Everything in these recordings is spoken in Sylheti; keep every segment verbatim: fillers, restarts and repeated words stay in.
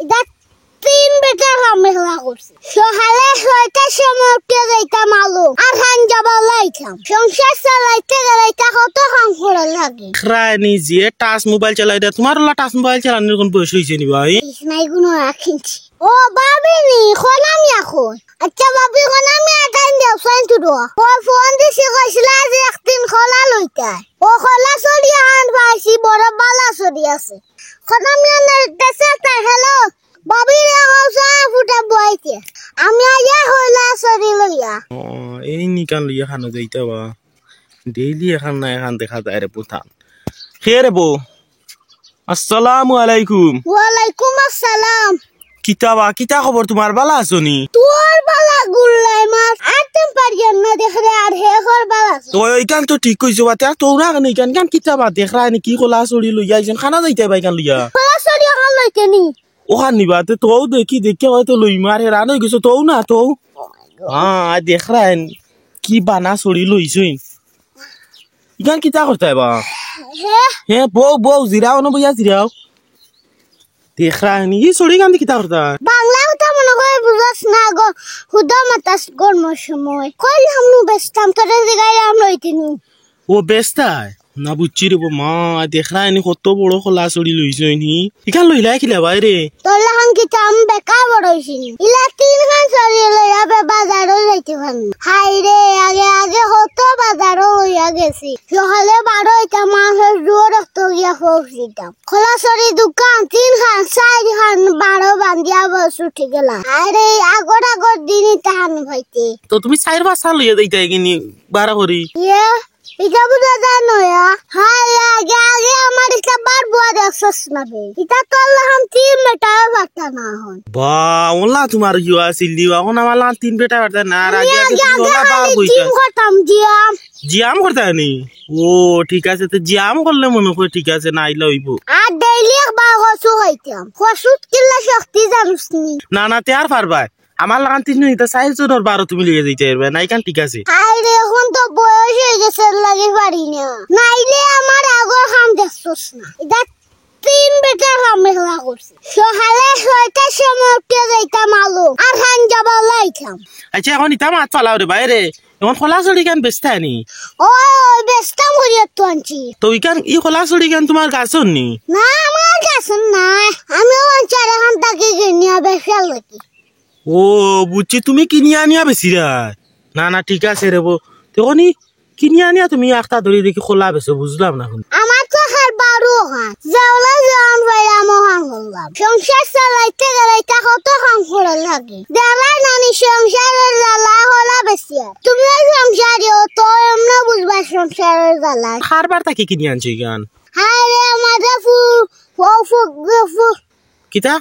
ইটা তিন বেটার কামে লাগছে। সকালে ছয়টার সময় উঠিয়া যাইতাম আলো, আর হান যাবার লাইতাম। সংসার চালাইতে গেলে ইটা কত কাম করা লাগে। দেখরায়নি যে touch mobile চালাইরা, তুমার অলা touch mobile চালানির কুন বয়স অইছে নি ভাই? ইস নাই গুনো রাখিনছি। ও ভাবি নি, কনা মিয়া কই? আচ্ছা ভাবি, কনা মিয়া টাইম দেও, সাইন তুড়ো। ও ফোন দিছি, কইছিলা যে একদিন কলা লইতায়। ও কলা ছড়ি আন পাইছি, বড় বালা ছড়ি আছে। কনা মিয়া নে, দেশে তা, হ্যালো। ভাবি রে, ও চা ফুটা বইছে। আমি আইয়া কলা ছড়ি লইয়া। ও, এই নিকান লইয়া খানো যাইতা বা। Daily এখান না এখান দেখা যায় রে পুতান। কে রে বউ? আসসালামু আলাইকুম। ওয়ালাইকুম আসসালাম। কিতা বা, কিতা খবর তুমার, বালা আছো নি? তোর বালা গুল্লাই মাছ, আর তেম পারিয়ার না দেখরে, আর হে ঘর বালা আছে। তো ইখান তো ঠিক কইছো বা, তে আর তোরা কেনে ইখান, ইখান কিতা বা, দেখরায়নি কি কলা ছড়ি লইয়া আইছইন, খানা যাইতা বা ইখান লইয়া। কলা ছড়ি অখান লইতে নি? অখান নিবা, তে তউ দেখি, দেখি হয়তো লইমু, আর হেরান অই গেছো, তউ না, তউ। হ্যাঁ, দেখরায়নি কি বানা ছড়ি লইছইন। ইখান কিতা করতায় বা? হে? হে, বউ, বউ, জিরাও না বইয়া জিরাও। দেখরায়নি, ই ছড়ি কান্দি কিতা করতায়? বাংলা কথা মনে করে বুঝস না গো, হুদা মাতাস গরমর সময়। কইলাম নু বেচতাম, তোরে জিগাইলাম লইতে নি। ও বেচতায়? না বুঝছি রে বউ, মা, দেখরায়নি কত বড় কলা ছড়ি লইছইন নি। ইখান লইলায় কিলা ভাই রে? তোর লাখান কিতা আমি বেকার বড় অইছি নি? ইলা তিনখান ছড়ি লইয়া বে বাজারো যাইতে পারি। হায় রে, আগে আগে কত বাজারো লইয়া গেছি। সকালে বারোইতাম, মাছর জোর রক্ত গিয়া পৌঁছিতাম। কলা ছড়ি দুখান, তিনখান, চাইরখান বারো বান্ধিয়া বস উঠি গেলা। আরে, আগর আগর দিন ইতাখান পাইতে। তো তুমি চাইর পাঁচখান লইয়া যাইতায় কিনি বারো করি? ইয়ে, ইটা বুঝা যায় নয়া। হায়, আগে আগে আমার ইটা বার বুয়া দেখছস না বে। ইটা তোর লাখান তিন বেটায় পারতা না অখন। বা, ওলা তুমার কিউ আছিল দিও, অখন আমার লাখান তিন বেটায় পারতা না। আর আমি আগে আগে আগে তুমি আগে ওলা বার খালি বইতা। জিম করতাম, জিয়াম। জিয়াম করতায় নি? ও, ঠিক আছে, তো জিয়াম করলে মনে হয় ঠিক আছে, না আইলে অইবো। আর ডেইলি একবার কচু খাইতাম। কচুত কিলা শক্তি জানোস নি? না, না, তে আর পারবায়। আমার লাখান তিনজন ইতা চাইর জনর বারো তুমি লইয়া যাইতায় পারবায় না, ইখান ঠিক আছে। আরে, অখন তো বয়স অই গেছে, লাগি পারি না। নাইলে আমার আগর কাম দেখছস না। ইতা তিন বেটার কামে লাগছে। সকালে ছয়টার সময় উঠিয়া যাইতাম আলো, আর হান যাবার লাইতাম। আচ্ছা, অখন ইতা মাত ফালাও রে ভাই রে। অখন কলা ছড়ি ইখান বেচতায় নি? ও, বেচতাম করি তো আনছি। তো ইখান, ই কলা ছড়ি ইখান তুমার গাছর নি? না, আমার গাছর নায়। আমিও আনছি আর এখান থাকি কিনিয়া বেচার লাগি। ও, বুঝছি, তুমি কিনিয়া আনিয়া বেচিরায়। না, না, ঠিক আছে রে বউ। তে অখনি কিনিয়া আনিয়া তুমি একটা ধরি দেখি কলা বেচো, বুঝলাম না কুন। আমার তো খার বারো অখান। যেওলা যেওন পাইলাম অখান করলাম। সংসার চালাইতে গেলে ইতা কত কাম করা লাগে। জ্বালা নানি সংসারর জ্বালা কলা বেচিয়া। তুমিও সংসারী অও, তো এমনে বুঝবায় সংসারর জ্বালা। কারবার থাকি কিনি আনছো ইখান? হায় রে, আমার যে ফু-, ফু-, ফু-, ফু-, কিতা?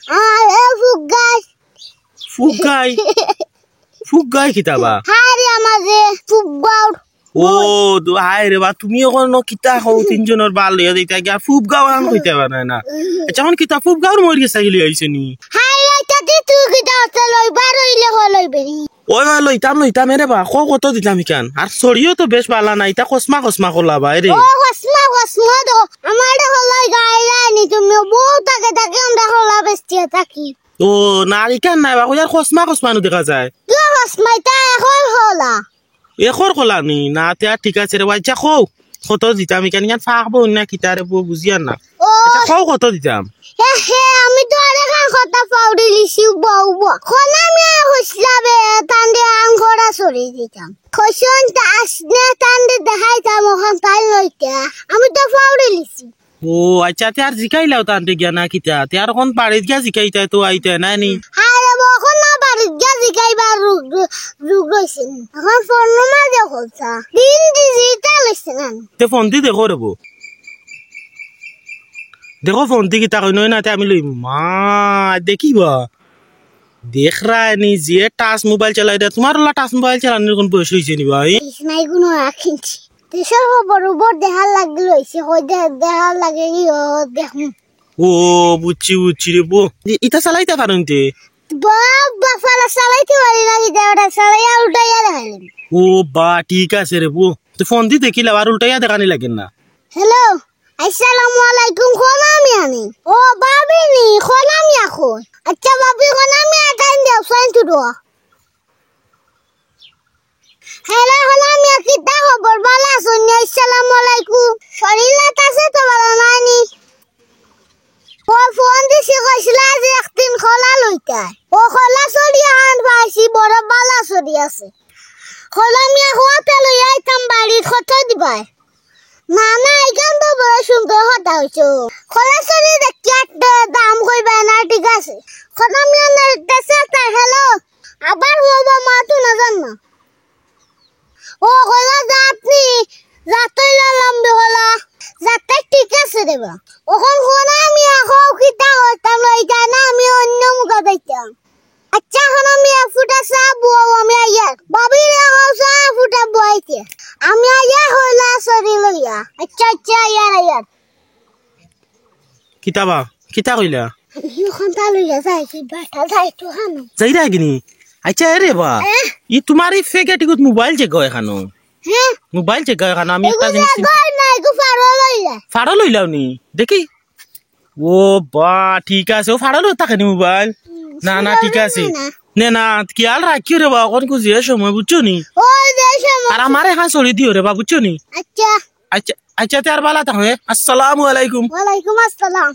আরে ফুগাই। ফুগাই? ফুগাই কিতা বা? হায় রে, আমার যে ফুগাউর। ও, তো হায় রে বা, তুমি অখন কিতা কও, তিনজনর বাল লইয়া যাইতা গিয়া, ফুবগাঁও আন কইতা পারে না। আচ্ছা, অখন কিতা ফুবগাঁওর মরি গেছে গি লইয়া আইছে নি? হায় রে, ইতা দি তুই কিতা অর্থ লইবার অইলে হ লইবে নি। ওই, ওই, লইতাম, লইতাম, এরে বা, কও কত দিতাম ইখান? আর ছড়িও তো বেশ বালা না, ইতা কসমা, কসমা কলা বা, এরে। ও, কসমা, কসমা তো, আমারে কলাই গাইলায় নি তুমি, বউত আগে থাকি আমরা কলা বেচতে থাকি। ও, না, ইখান নায় বা, কই আর কসমা, কসমা নু দেখা যায়। কিয় কসমা, ইতা এখন কলা। একর কলা নি? না, তে আর ঠিক আছে রে, আচ্ছা কও, কত দিতাম? ইখান ইখান ফাঁক বউ না কিতা রে বউ, বুঝিয়ার না। ও। আচ্ছা, কও কত দিতাম? হে, হে, আমি তো আরেকখান কথা পাউরি লিছি, বউ, বউ। কনা মিয়া কইছলা বে, তানরে আঙ্গরা সরি দিতাম। কইছইন তা আসনে তানরে দেখাইতাম, অখান তাই লইতা। আমি তো পাউরি লিছি। ও, আচ্ছা, তে আর জিকাইলাও তানরে গিয়া না কিতা? তে আর অখন বাড়িত গিয়া জিকাইতায় তো আইতায় না নি? আরে, অখন না বাড়িত গিয়া জিকাইবার রোগ, রোগ রইছে নি। অখন ফোনর মাঝে কথা। দিন digital অইছে না নি? তে ফোন দি দেখো রে বউ। দেখো ফোন দি কিতা কয়, নয় না তে আমি লইমু। মা, দেখিবা। দেখরায় নি যে touch mobile চালাইরা, তুমার অলা touch mobile চালানির কুন বয়স অইছে নি ভাই? ইস নাই গুনো রাখিনছি। দেশর খবর উবর দেখার লাগি লইছি, কই দে-, দেখার লাগি ই ও দেখমু। ও, বুঝছি, বুঝছি রে বউ। ই-, ইতা চালাইতা পারো নি তে? বাপ, বাপ, ফালা চালাইতে পারি না, কিতা ওটা চালাইয়া উল্টাইয়া দেখাইলাম। ও বা, ঠিক আছে রে বউ। তো ফোন দি দেখিলাও, আর উল্টাইয়া দেখানি লাগে না। হ্যালো। আসসালামু আলাইকুম, কনা মিয়া নি? ও, ভাবি নি, কনা মিয়া কই? একটু। হ্যালো, হ্যালো, মিয়া, কিতা খবর? ভালা আছইন নি? আসসালামু আলাইকুম। শরীর আছে তো ভালা নাই নি? ও ফোন দিছি, কইছিলা যে একদিন কলা লইতায়। ও কলা চড়ি আন পাইছি, বড় ভালা চড়ি আছে। কলা মিয়া, হওয়াতে লইয়া আইতাম বাড়িত, কত দিবায়? না, না, ইখান তো বড় সুন্দর কথা কইছো। কলা চড়ি দেখি একটা দাম কইবায় না, ঠিক আছে। কলা মিয়া না, দেশে তা হ্যালো, আবার হবা মা তো না জান না। ও কলা জাত নি, জাত অইলা লম্বি কলা, জাতটা ঠিক আছে রে বা। অখন কলা মিয়া কও কিতা করতাম, লই যায় না, আমি অন্য মুখা যাইতাম। আচ্ছা, অখন আমি এক ফুটা চা বওয়াও, আমি আইয়ার। ভাবিরে কও চা এক ফুটা বওয়াইতে। আমি আইয়ার কলা চড়ি লইয়া। আচ্ছা, আচ্ছা, আইয়ার, আইয়ার। কিতা বা? কিতা কইলা? আমি অখন তা লইয়া যাই, কি বেটা যাই তো খানো। যাইরা কিনি? আচ্ছা, এ রে বা। এ? ই তুমার ই ফেকে টিকুত মোবাইল যে গয় খানো। হ্যাঁ। মোবাইল যে গয় খানো, আমি একটা এগু জিনিস যে গয় না, এগু ফাড়ো লইলা। ফাড়ো লইলাও নি? দেখি। ও বা, ঠিক আছে। ও ফাড়া লইয়া থাকে নি মোবাইল? হুম, না, না, ঠিক আছে। না। নে না, খেয়াল রাখিও রে বা, অখন কু যে সময়, বুঝছো নি? ওই যে সময়। আর আমারে এখান চড়ি দিও রে বা, বুঝছো নি? আচ্ছা। আচ্ছা, আচ্ছা, তে আর ভালা থাকো, হ্যাঁ? আসসালামু আলাইকুম। ওয়ালাইকুম আসসালাম।